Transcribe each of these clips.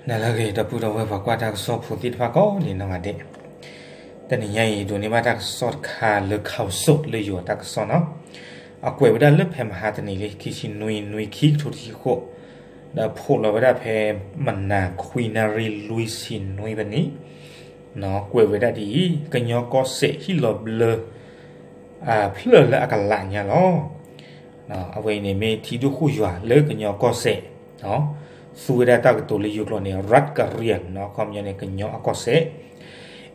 နလၢအဂ့ၤ ဒီပုၢ်ဒီဝဲၢ်ပှၤကွၢ်တၢ်ကစီၣ်ဖိသ့ၣ်တဖၣ်ကိးဒံးနီၢ်ဂၤဒဲး, တနံၤညါအံၤ ဒိးန့ၢ်ဘၣ်တၢ်ကစီၣ်တခါလၢ ข่าวสด လၢယိၤတၢ်ကစီၣ်နီၤ, အကွဲးဝဲဒၣ်လၢဖဲမဟါတနံၤလံ ခံဆံနွံ နွံ ခံကထိတဆံဃိး, ဒီးဖီၣ်လီၤဝဲဒၣ်ဖဲမနၤခွံနၣ်ရံၣ်လွံၢ်ဆံနွံမံးနံး, ကွဲးဝဲဒၣ်ဒ်အံၤ, ကညီကီၢ်စဲၣ်ဟံၣ်လီၤဘျၢ ဖျၢၣ်လၢအကလးညါလီၤ. အဝဲအံၤန့ၣ်မ့ၢ်ထံဒိၣ်ဃိၣ်ယွၤလၢကညီကီၢ်စဲၣ်, သူဝဲဒၣ်တၢ်ကတိၤလၢယိၤကျိာ်န့ၣ် รัฐกะเหรี่ยง အခီပညီန့ၣ် ကညီအကီၢ်စဲၣ်,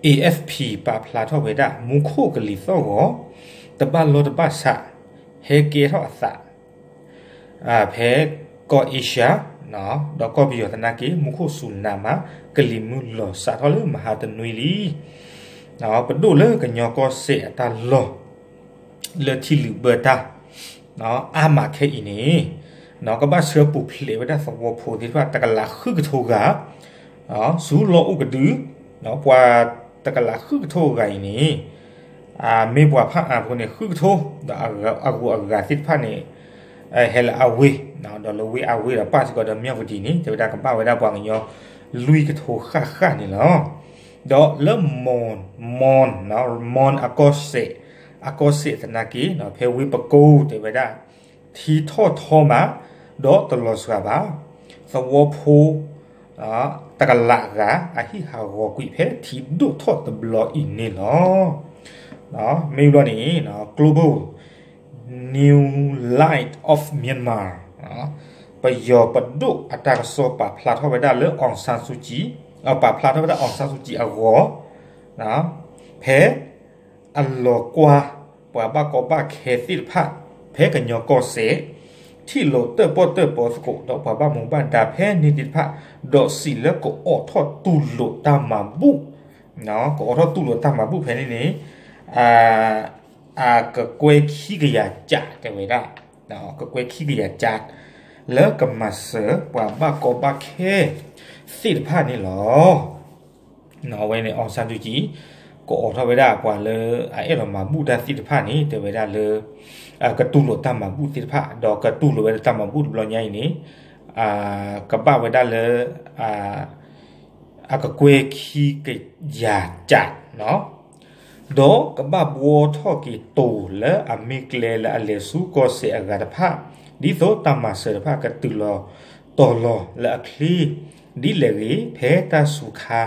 เอเอฟพี ပာ်ဖျါထီၣ်ဝဲဒၣ် မူခိၣ်ကလံၤသီၣ်ဂီၤ တဘၣ်လီၢ်တဘၣ်ဆး ဟဲကဲထီၣ်အသး ဖဲကီၢ်အ့ရှါ ဒီးကီၢ်ပယီၤသနာ်က့ မူခိၣ်စူၤနးမး ကလံၤမုၢ်လီၤစးထီၣ်လၢမဟါတနွံလံ. ပဒိၣ်လၢကညီကီၢ်စဲၣ်အတၢ်လီၢ် လၢထံလုာ်ဘၢတၢ် အါမးခဲအံၤန့ၣ် ကဘၣ်ဆှၢပူၤဖျဲးဝဲဒၣ်သဝီဖိသ့ၣ်တဖၣ် တကလးဃုကထိဂၤ ဆူလီၢ်အိၣ်ကဒု, ပှၤတကလးဃုကထိဂၤအံၤန့ၣ် မ့ၢ်ပှၤဖးအါဖိန့ၣ် ဃုကထိ, ဒီးအဂုၤအဂၤသ့ၣ်တဖၣ်န့ၣ် ဟဲလၢအဝ့ၢ်, ဒီးလၢဝ့ၢ်အဝ့ၢ်ဒီးပၣ်စ့ၢ်ကီးဒီးမၠၣ်ဝတံၤန့ၣ် တဲဝဲဒၣ်ကဘၣ်ဝဲဒၣ်ပှၤကညီလွံၢ်ကထိဃၣ်ဃၣ်န့ၣ်လီၤ. ဒီးလၢ မွန်, မွန်, မွန်အကီၢ်စဲၣ်, အကီၢ်စဲၣ်သနာ်က့ ဖဲဝ့ၢ်ပကိတဲဝဲဒၣ် ထံထီၣ်ထီမး ဒီးတလီၤစှၤဘၣ်, သဝီဖိ တကလးဂၤ အဟံၣ်ဟးဂီၤကွံာ်ဖဲထံဒိၣ်ထီၣ်တဘျီအံၤန့ၣ်လီၤ. မ့ၢ်ဘျီန့ၣ် Global New Light of Myanmar ပယီၤပဒိၣ်အတၢ်ကစီၣ်ပာ်ဖျါထီၣ်ဝဲဒၣ်လၢ အောင်ဆန်းစုကြည်, ပာ်ဖျါထီၣ်ဝဲဒၣ် အောင်ဆန်းစုကြည် အဂီၢ် ဖဲ အလီၤကွၢ် ပှၤဘၣ်ကီဘၣ်ခဲသ့ၣ်တဖၣ် ဖဲကညီကီၢ်စဲၣ် ထံၣ်လိာ်တၢၣ်ပီၣ်တၢၣ်ပီသကိး ဒီးပှၤဘၣ်မူဘၣ်ဒါဖဲန့ၣ်သ့ၣ်တဖၣ် ဒီးစံးလၢကအိးထီၣ်တူၢ်လိာ်တၢ်မၤဘူၣ်, ကအိးထီၣ်တူၢ်လိာ်တၢ်မၤဘူၣ်ဖဲန့ၣ်န့ၣ် အကကွဲၢ်ခံကယၤကးတဲဝဲဒၣ်, ကကွဲၢ်ခံကယၤကး လၢကမၤစၢၤပှၤဘၣ်ကီဘၣ်ခဲသ့ၣ်တဖၣ်န့ၣ်လီၤ. အဝဲန့ၣ် အောင်ဆန်းစုကြည် ကအိးထီၣ်ဝဲဒၣ်ပှၤလၢအအဲၣ်ဒိးမၤဘူၣ်တၢ်သ့ၣ်တဖၣ်န့ၣ် တဲဝဲဒၣ်လၢ ကတူၢ်လိာ်တၢ်မၤဘူၣ်သ့ၣ်တဖၣ် ဒီးကတူၢ်လိာ်ဝဲဒၣ်တၢ်မၤဘူၣ်တဘျီညါအံၤန့ၣ် ကဘၣ်ဝဲဒၣ်လၢ အကကွဲၢ်ခံကယၤကး ဒီးကဘၣ်ဘှီထီၣ်က့ၤတိၤလၢအမ့ၢ်ကျဲလၢအလဲၤဆူကီၢ်စဲၣ်အဂၤတဖၣ် ဒ်သိးတၢ်မၤစၢၤတဖၣ်ကတုၤလီၤတီၤလီၤလၢအချ့ ဒ်လဲၣ်ဂ့ၤ ဖဲတၢ်စူၤခါ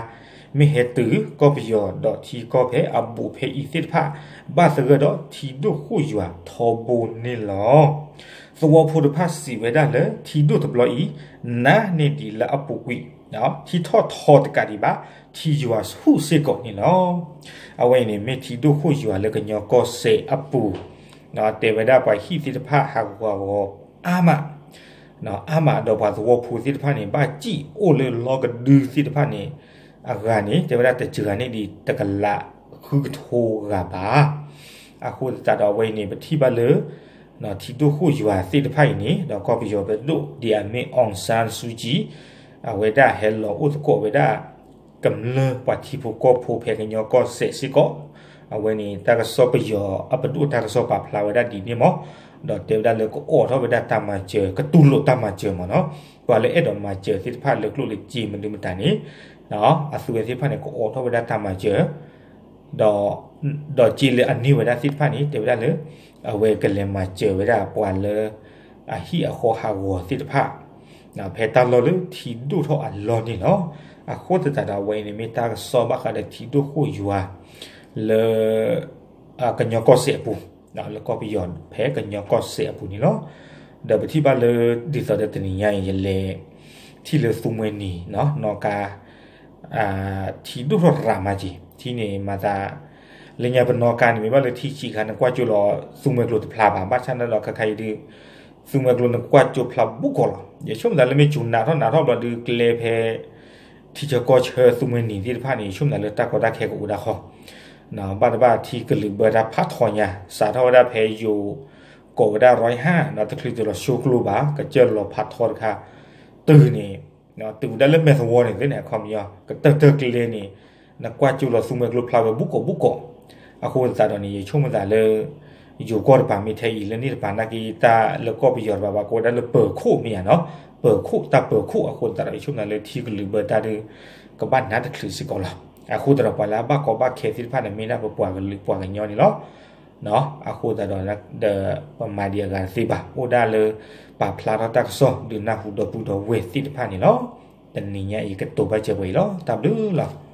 မ့ၢ်ဟဲတုၤကီၢ်ပယီၤဒီးထံကီၢ်ဖဲအဘူးဖဲအံၤသ့ၣ်တဖၣ် ဘၣ်သဂၢၢ်ဒီးထံဒိၣ်ဃိၣ်ယွၤထီဘိန့ၣ်လီၤ. သဝီဖိတဖၣ်စံးဝဲဒၣ်လၢထံဒိၣ်တဘျီအံၤ နးန့ၢ်ဒံးလၢအပူၤကွံာ် ထံထီၣ်ထီတကးဒံးဘၣ် ထံယွၤဆူၣ်စ့ၢ်ကီးန့ၣ်လီၤ. အဝဲအံၤန့ၣ်မ့ၢ်ထံဒိၣ်ဃိၣ်ယွၤလၢကညီကီၢ်စဲၣ်အပူၤ, တဲဝဲဒၣ်ပှၤဟံၣ်သ့ၣ်တဖၣ်ဟးဂူာ်ဟးဂီၤအါမး, အါမးဒီးပှၤသဝီဖိသ့ၣ်တဖၣ်န့ၣ် ဘၣ်စံၣ်အိၣ်လၢလီၢ်ကဒုသ့ၣ်တဖၣ်န့ၣ် အဂၤန့ၣ် တဲဝဲဒၣ်တစှၤန့ၢ်ဒံးတကလးဃုကထိဂၤဘၣ်. အဃိသတးဒီးအဝဲအံၤန့ၣ် ပထံၣ်ဘၣ်လၢ ထံဒိၣ်ဃိၣ်ယွၤသ့ၣ်တဖၣ်အံၤန့ၣ် ဒီးကီၢ်ပယီၤပဒိၣ်ဒ်အမ့ၢ် အောင်ဆန်းစုကြည် အဝဲဒၣ်ဟဲလီၤအိၣ်သကိးဝဲဒၣ် ကမျၢၢ်ပှၤထံဖိကီၢ်ဖိဖဲကညီကီၢ်စဲၣ်စ့ၢ်ကီး, အဝဲန့ၣ် တၢ်ကစီၣ်ပယီၤအပဒိၣ်တၢ်ကစီၣ်ပာ်ဖျါဝဲဒၣ်ဒ်န့ၣ်မး, ဒီးတဲဝဲဒၣ်လၢကအိးထီၣ်ဝဲဒၣ်တၢ်မၤစၢၤ ကတူၢ်လိာ်တၢ်မၤစၢၤမးနီၤ, ပှၤလၢအဲၣ်ဒိးမၤစၢၤသ့ၣ်တဖၣ်လၢကျိၣ်လၢစ့မနုၤမတၤန့ၣ် အသုဝဲသ့ၣ်တဖၣ်န့ၣ် ကအိးထီၣ်ဝဲဒၣ်တၢ်မၤစၢၤ ဒီး ဒီးစ့လၢအန့ၢ်ဝဲဒၣ်သ့ၣ်တဖၣ်န့ၣ် တဲဝဲဒၣ်လၢ အဝဲကလဲၤမၤစၢၤဝဲဒၣ်ပှၤလၢ အဟံၣ်အဃီဟးဂီၤသ့ၣ်တဖၣ် ဖဲတၢ်လီၢ်လၢထံဒိၣ်ထီၣ်အလီၢ်န့ၣ်လီၤ. အဃိသတးဒီးအဝဲအံၤန့ၣ်မ့ၢ်တၢ်ကစီၣ်ဘၣ်ဃးဒီးထံဒိၣ်ဃိၣ်ယွၤ လၢ ကညီကီၢ်စဲၣ်အပူၤ, လၢကီၢ်ပယီၤဖဲကညီကီၢ်စဲၣ်အပူၤန့ၣ်လီၤ. ဒီးပထံၣ်ဘၣ်လၢ ဒ်သိးဒီးတနံၤညါအံၤ ယလဲၤ ထံၣ်လၢသူမှဲနံၤ နီၢ်ကါ ထံဒိၣ်ထီၣ်ရးမးက့ၤ ထံန့ၣ်မၤသး လၢညါပနီၢ်ကါန့ၣ် မ့ၢ်ဘၣ်လၢထံဆံးခါ နကွၢ်ကၠိလီၤသူမှဲကျိတဖျါဘၣ်, ဘၣ်ဆၣ်န့ၣ်ဒီးခဲခါအံၤဒုး သူမှဲကျိနကွၢ်ကၠိဖျါဘူးကီးလီၤ. ယဆိကမိၣ်သးလၢမ့ၢ်စူၤနးထီၣ်နးထီၣ်ဘျီဒုး ကျဲဖဲ ထံဆၢကီၢ်ဆၢသူမှဲနံၤသ့ၣ်တဖၣ်န့ၣ် ယဆိကမိၣ်သးလၢတၢ်ကီတၢ်ခဲကအိၣ်ဒၣ်ဃီ ဘၣ်တဘၣ်ထံကလုာ်ဘၢတၢ်ဖးထီညါ စးထီၣ်ဝဲဒၣ်ဖဲယိၤ ကိးဝဲဒၣ် ร้อยห้า ဒီးတချုးတုၤလီၤဆိကျိဘၣ် ကစၢၢ်လီၤဖးထီတခါ တုၤန့ၣ် တုၤဝဲဒၣ်လၢမဲာ်သဝီန့ၣ်သ့ၣ်န့ၣ် အခီပညီ ကတၢၢ်တၢၢ်ကျဲန့ၣ် နကွၢ်ကၠိလီၤသူမှဲကျိဖျါဝဲဘူးကီးဘူးကီး. အဃိသတးဒီးန့ၣ် ယဆိကမိၣ်သးလၢ ယိၤကီၢ်တပၤမ့ၢ်ထဲအံၤ လၢန့ၣ်တပၤနာ်က့ တၢ်လၢကီၢ်ပယီၤတပၤဘၣ် ကအိၣ်ဒၣ်လၢပၢၤခိၣ်မ့ၢ်ဧါနီၤ, ပၢၤခိၣ် တၢ်ပၢၤခိၣ်အဃိသတးဒီး ယဆိကမိၣ်လၢထံကလုာ်ဘၢတၢ်ဒုး ကဘၣ်နါတချုးစ့ၢ်ကီးလီၤ. အဃိသတးဒီး ပှၤလၢအဘၣ်ကီဘၣ်ခဲသ့ၣ်တဖၣ်န့ၣ် မ့ၢ်ဒၣ်ပပှၤကလုာ်ပှၤကညီန့ၣ်လီၤ. အဃိသတးဒီး ဒီးပမၤဒံးအဂၤတသ့ဘၣ်, အိၣ်ဒၣ်လၢ ပာ်ဖျါထီၣ်တၢ်ကစီၣ်ဒုးနၢ်ဟူဒီပုၢ်ဒီဝဲၢ်သ့ၣ်တဖၣ်န့ၣ်လီၤ. တနံၤညါအံၤကတိၤဘၣ်စဲးပှဲၤအံၤလီၤ. တၢ်ဘျုးလီၤ.